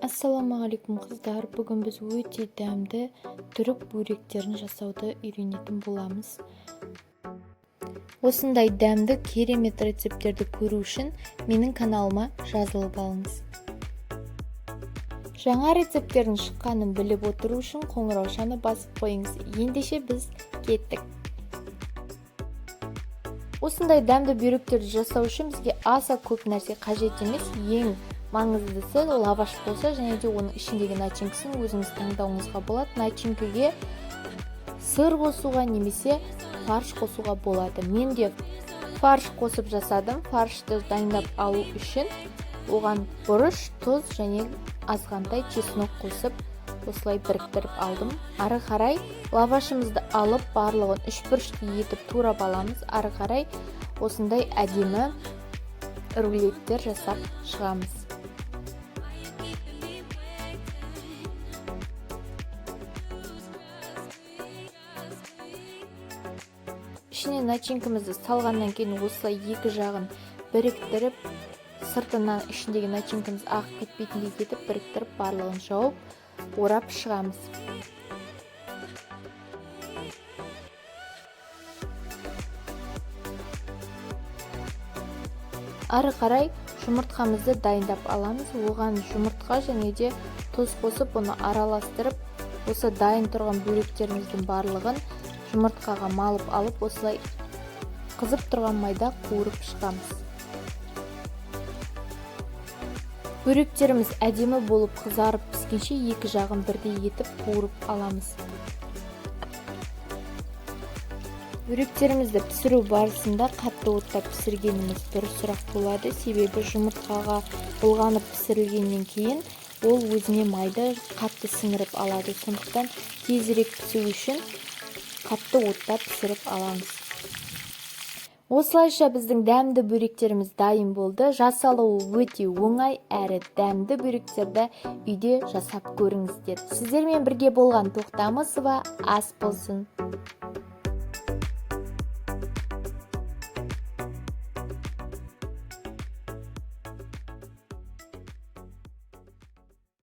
Ассалаумағалейкум, қыздар! Бүгін біз өте дәмді түрік бөректерін жасауды үйренетін боламыз. Осындай дәмді керемет рецепттерді көру үшін менің каналыма жазылып алыңыз. Жаңа рецепттердің шыққанын біліп отыру үшін қоңыраушаны басып қойыңыз. Ендеше біз кеттік. Осындай дәмді бүйректерді жасау үшін бізге аса көп нәрсе қажет емес. Ең маңыздысы лаваш болса, және де оның ішіндегі начинкасын өзіңіз таңдауыңызға болады. Начинкаге сыр қосуға немесе фарш қосуға болады. Мен де фарш қосып жасадым. Фаршты дайындап алу үшін оған бұрыш, тұз және азғантай чеснок қосып, осылай біріктіріп алдым. Ары қарай лавашымызды алып, барлығын үшбұрышты етіп турап аламыз. Ары қарай осындай әдемі рулеттер жасап шығамыз. Ішіне начинкамызды салғаннан кейін осылай екі жағын біріктіріп, сыртынан ішіндегі начинкамыз ағып кетпейтіндей етіп біріктіріп, барлығын жауып, орап шығамыз. Ары қарай жұмыртқамызды дайындап аламыз. Оған жұмыртқа және де тұз қосып, оны араластырып, осы дайын тұрған бөректеріміздің барлығын жұмыртқаға малып алып, осылай қызып тұрған майда қуырып шығамыз. Бөректеріміз әдемі болып қызарып піскенше екі жағын бірдей етіп қуырып аламыз. Бөректерімізді пісіру барысында қатты отта пісіргеніміз дұрысырақ болады, себебі жұмыртқаға былғанып пісірілгеннен кейін ол өзіне майды қатты сіңіріп алады. Сондықтан тезірек пісу үшін қатты отта пісіріп аламыз. Осылайша біздің дәмді бөректеріміз дайын болды. Жасалуы өте оңай әрі дәмді бөректерді үйде жасап көріңіздер. Сіздермен бірге болған Тоқтамысова. Ас болсын.